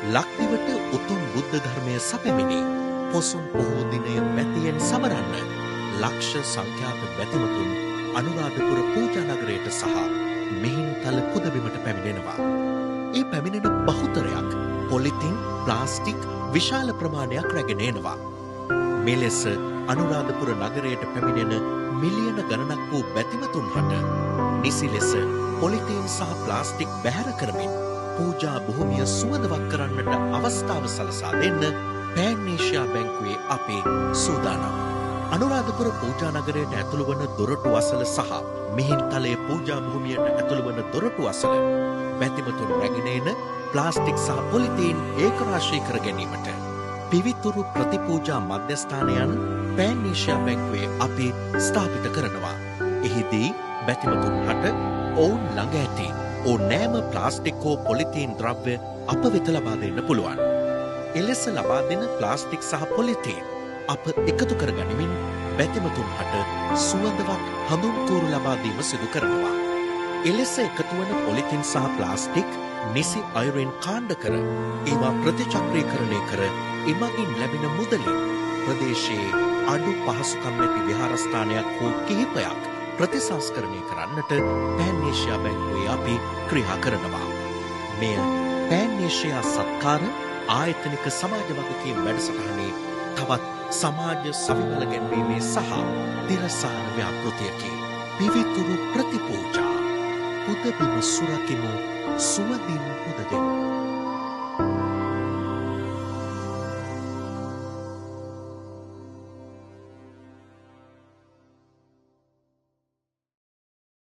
ලක්දිවට උතුම් බුද්ධ ධර්මය සපැමිණි පොසොන් පොහෝ දිනය බැතියෙන් සමරන්න ලක්ෂ සංඛ්‍යාත බැතිමතුන් අනුරාධපුර පූජා නගරයට සහ මිහින්තල පුදබිමට පැමිණෙනවා. ඒ පැමිණෙන බහුතරයක් පොලිතින්, ප්ලාස්ටික් විශාල ප්‍රමාණයක් රැගෙන එනවා. මෙලෙස අනුරාධපුර නගරයට පැමිණෙන මිලියන ගණනක් වූ බැතිමතුන් හට නිසි ලෙස පොලිතීන් සහ ප්ලාස්ටික් බැහැර කරමින් පූජා භූමිය සුවඳවත් කරන්නට අවස්ථාව සලසා දෙන්න පෑන් ඒෂියා බැංකුවේ අපේ සූදානම්. අනුරාධපුර පූජා නගරයට ඇතුළු වන දොරටු අසල සහ මිහින්තලයේ පූජා භූමියට ඇතුළු වන දොරටු අසල බැතිමතුන් රැගෙන එන ප්ලාස්ටික් සහ පොලිතීන් ඒකරාශී කර ගැනීමට පිවිතුරු ප්‍රතිපූජා මධ්‍යස්ථානයන් පෑන් ඒෂියා බැංකුවේ අපි ස්ථාපිත කරනවා. එහිදී බැතිමතුන් හට ඔවුන් ළඟ ඇති ඕනෑම ප්ලාස්ටික් හෝ පොලිතීන් ද්‍රව්‍ය අප වෙත ලබා දෙන්න පුළුවන්. එලෙස ලබා දෙන ප්ලාස්ටික් සහ පොලිතීන් අප එකතු කර ගනිමින් බැතිමතුන් හට සුවඳවත් හඳුන් කූරු ලබා දීම සිදු කරනවා. එලෙස එකතු වන පොලිතීන් සහ ප්ලාස්ටික් නිසි අයුරින් කාණ්ඩ කර ඒවා ප්‍රතිචක්‍රීකරණය කර එමගින් ලැබෙන මුදලින් ප්‍රදේශයේ අඩු පහසුකම් ඇති විහාරස්ථානයක් හෝ කිහිපයක් ප්‍රතිසංස්කරණය කරන්නට පෑන් ඒෂියා බැංකුවේ අපි ක්‍රියා කරනවා. මෙය පෑන් ඒෂියා සත්කාර ආයතනික සමාජ වගකීම් වැඩසටහනේ තවත් සමාජ සවිබල ගැන්වීමේ සහ තිරසාර ව්‍යාපෘතියකි. පිවිතුරු ප්‍රතිපූජා පුදබිම සුරකිමු, සුවඳින් පුද දෙමු.